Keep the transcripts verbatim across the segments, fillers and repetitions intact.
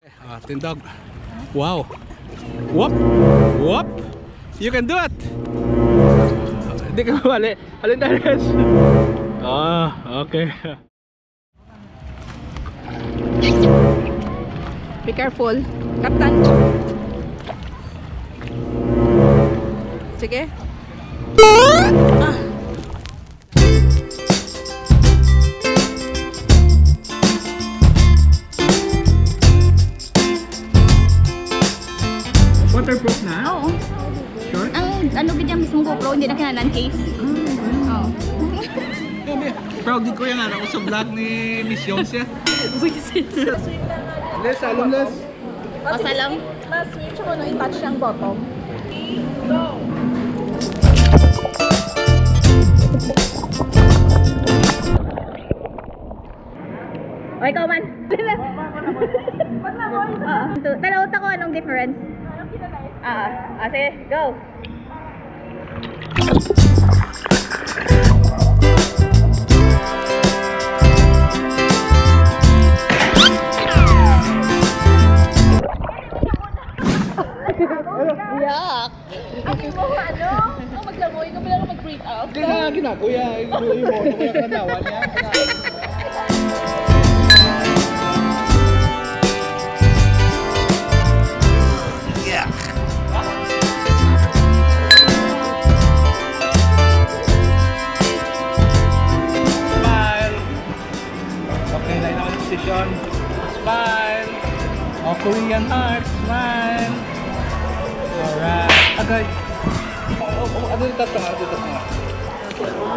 Ah, tindog. Wow. Whoop. Whoop. You can do it. Di ka mawali. Alin tayo? Ah, okay. Be careful, Captain. Sige. Ah. Waterproof na? Oo. Sure? Ang ano, video mismo GoPro, hindi na kinahanglan case. Oo. Grabe. Proud gid ko yan, ano, sa vlog ni Miss Yong siya. Buisit. Les, salom, Les. O, salom. Mas switch ko na i-touch yung bottom. O, ikaw man. Pag naman. Oo. Tanaw ta ko anong difference. Ah, ah, sige, go. Yuck! Ang imo, ano? Ang maglamoy, ikaw pala ang mag-breathe out. Kaya nga, ginakuya, imo, imo, ano kaya kanawa niya? Yeah. Smile. Okay, na yung position. Smile. O, Korean heart. Smile. Alright. Agay. O, o, ano yung tatanga? Ano yung tatanga?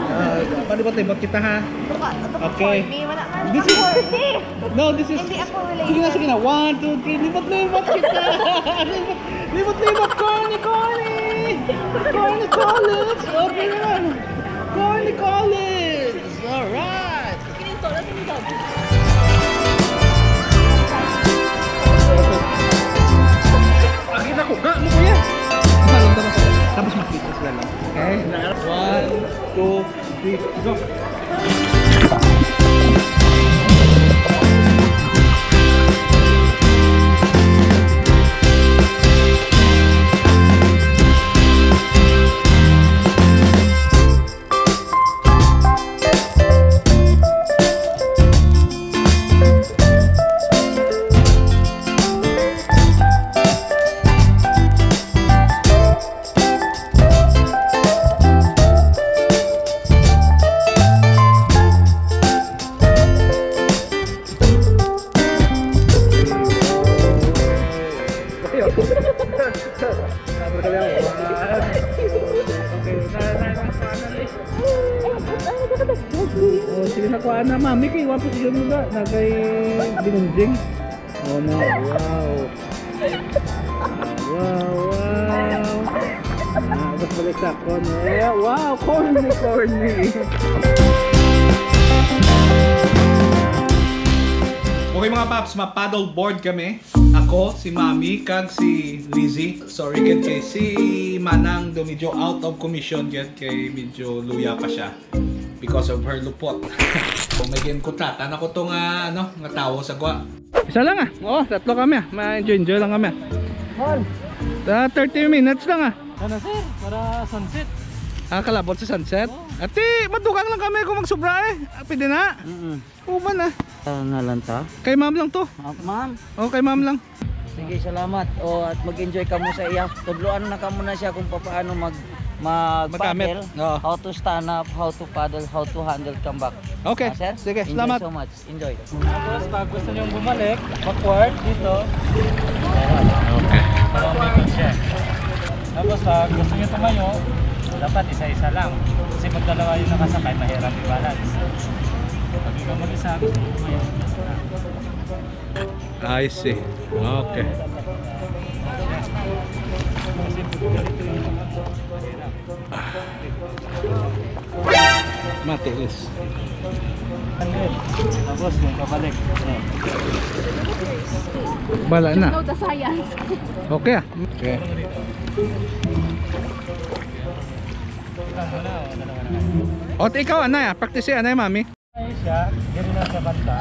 Ah, malibot-libot kita, ha? Ito ka, ito ka, okay. Corny. Wala ka. This is corny. No, this is. Hindi ako related. Sige na, sige na. One, two, three. Libot-libot kita. Libot-libot. Corny, corny. Corny college. Okay naman. Corny college. Alright. Agi na ko. Ga mo, kuya. Tapos, tapos, tapos makita sila lang. Okay? One, two, three, go. Oh, sige na, kuha na, mami, kay wa pa siya mo ba? Nagay binunjing. Oh, no. Wow. Wow, wow. Ah, mas balik sa ako, no? Wow, corny, corny. Okay, mga paps, ma-paddle board kami. Ako, si Mami, kag si Lizzie. Sorry gid kay si Manang do medyo out of commission gid kay medyo luya pa siya because of her lupot. Kung may ginkontrata na ko to nga, ano, nga tawo sa gwa. Isa lang, ah. Oo, tatlo kami, ah. Ma-enjoy-enjoy lang kami, ah. Hon. Ah, thirty minutes lang, ah. Ano, sir? Para sunset. Ah, kalabot sa sunset? Oo. Ati, madugang lang kami kung magsubra, eh. Ah, pwede na? Mm-mm. Uban, ah. Ah, ngalan ta? Kay ma'am lang to. Ah, ma'am. Oh, kay ma'am lang. Sige, salamat. Oh, at mag-enjoy kamo sa iya. Tudloan na kamo na siya kung papaano mag, mag-paddle. Magkamit. Oo. How to stand up, how to paddle, how to handle kambak. Okay. Ah, sir? Sige, salamat. Enjoy so much. Enjoy. Tapos, pag gusto niyong bumalik, backward dito. Okay. Para umikot siya. Tapos, pag gusto niyo tumayo, dapat isa-isa lang. Kasi pag dalawa yung nakasakay, mahirap i-balance. Pag ikaw mag-isa, gusto mo tumayo, isa lang. I see. Okay. Kasi pag ganito yung mahirap. Matilis. Tapos yung kabalik. Bala na. Know the science. Okay, ah. Okay. O, ikaw, anay, ah. Practice, anay, mami. Ay, siya, diri na sa banda.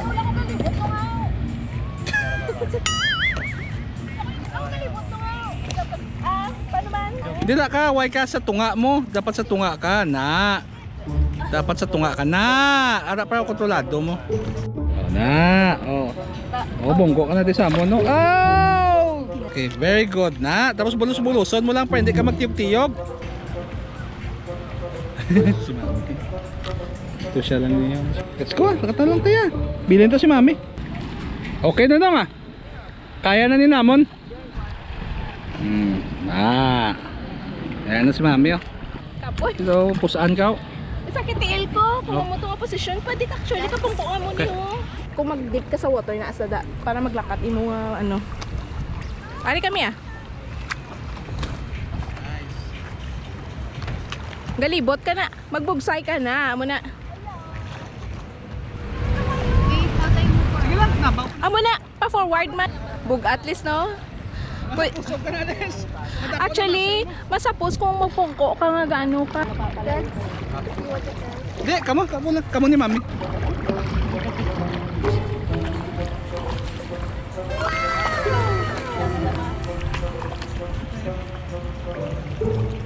Dila ka, why ka sa tunga mo? Dapat sa tunga ka na. Dapat sa tunga ka na. Ara para kontrolado mo. Oh, na. Oh. Oh, bunggo ka na di sa mo, no? Oh! Okay, very good na. Tapos bulos-buluson mo lang para hindi ka magtiyog-tiyog. Si Mami. Ito siya lang niya. Let's go, nakatalong tayo. Bilin to si Mami. Okay na naman. Kaya na ni namon. Hmm. Ah. Ayan na si Mami, oh. Kapoy. So, pusaan ka, oh. Sakit tiil ko. Kung Oh. mo to nga posisyon, pwede ka actually kapungkuan mo Okay. niyo. Kung mag-dip ka sa water na asada, para maglakat imo nga ano. Ari kami, ah. Galibot ka na. Magbubsay ka na. Amo na. Sige lang, nabaw. Amo na. Pa-forward man. Bug at least, no? Pwe- Kusog ka na, Des. Actually, masapos kung magpungko ka nga gaano ka. Di, kamo, kamo lang, kamo ni Mami.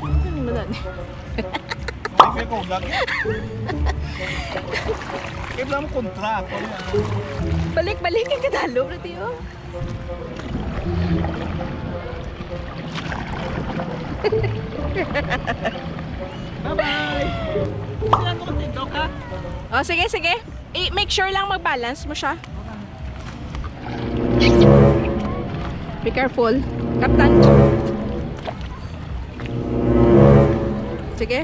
Ano man yan? Ay, may kulang. Kailangan mo kontra ako. Balik, balik ang kadalog na tiyo. Bye-bye. Sila mo kasi, Doc, ha? Oh, sige, sige. I-make sure lang mag-balance mo siya. Be careful. Captain. Sige.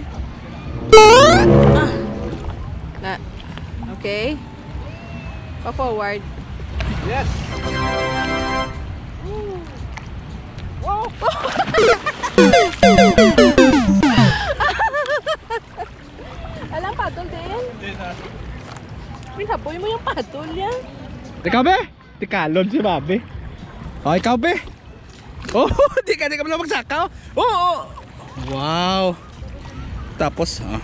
Ah. Na. Okay. Pa-forward. Yes. Wow. Alam, patol din. Hindi na. Pinaboy mo yung patol yan. Ikaw, be? Tikalon si Bobby. O, ikaw, be? Oh, di ka, di ka pala magsaka, oh. Oo. Wow. Tapos, oh.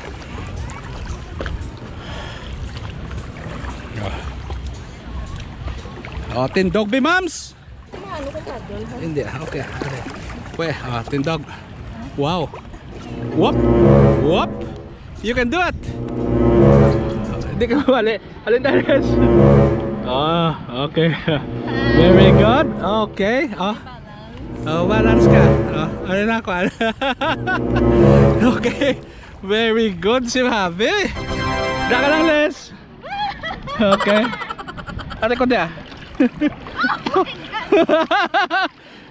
Oh. Oh, tindog, be, mams. Ano ka, Kadol? Hindi, ah, okay, ah, okay. Pwe, ah, tindog. Wow. Whoop. Whoop. You can do it. Hindi ka mawali. Alin tayo, guys? Ah, okay. Very good. Okay. Ah. Oh, balance ka. Ah, ano na ako? Okay. Very good si Bobby. Daka lang, Les. Okay. Ate ko dia.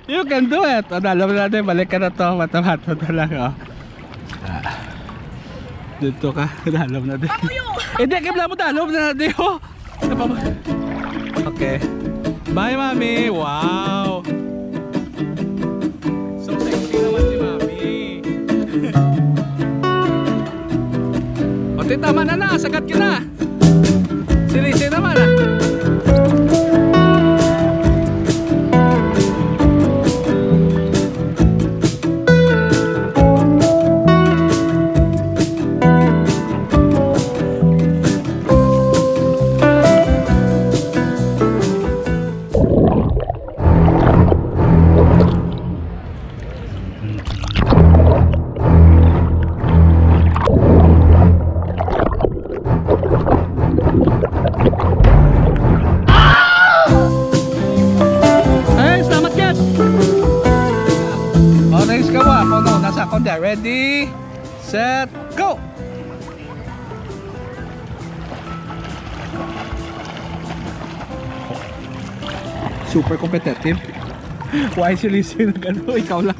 You can do it. O, dalo na natin. Balik ka na to. Matamat mo to lang, oh. Ah. Dito ka. Dalo na din. Hindi, kaya mo dalo na natin, oh. Napam- Okay. Bye, Mami. Wow. So sexy naman si Mami. Pati tama na na. Sagad ka na. Si Lizzie naman, ah. Hey, salamat, Kat! O, next ka ba? Ako, no, nasa akong dia. Ready, set, go! Super competitive. Why si Lizzie nag-ano? Ikaw lang.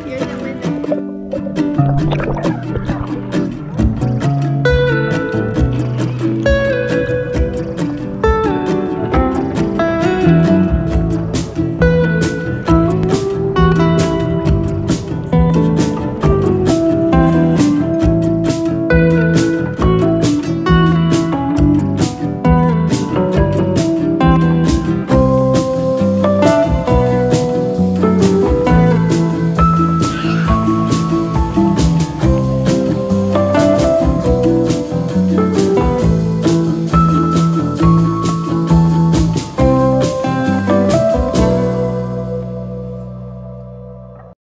You're the winner.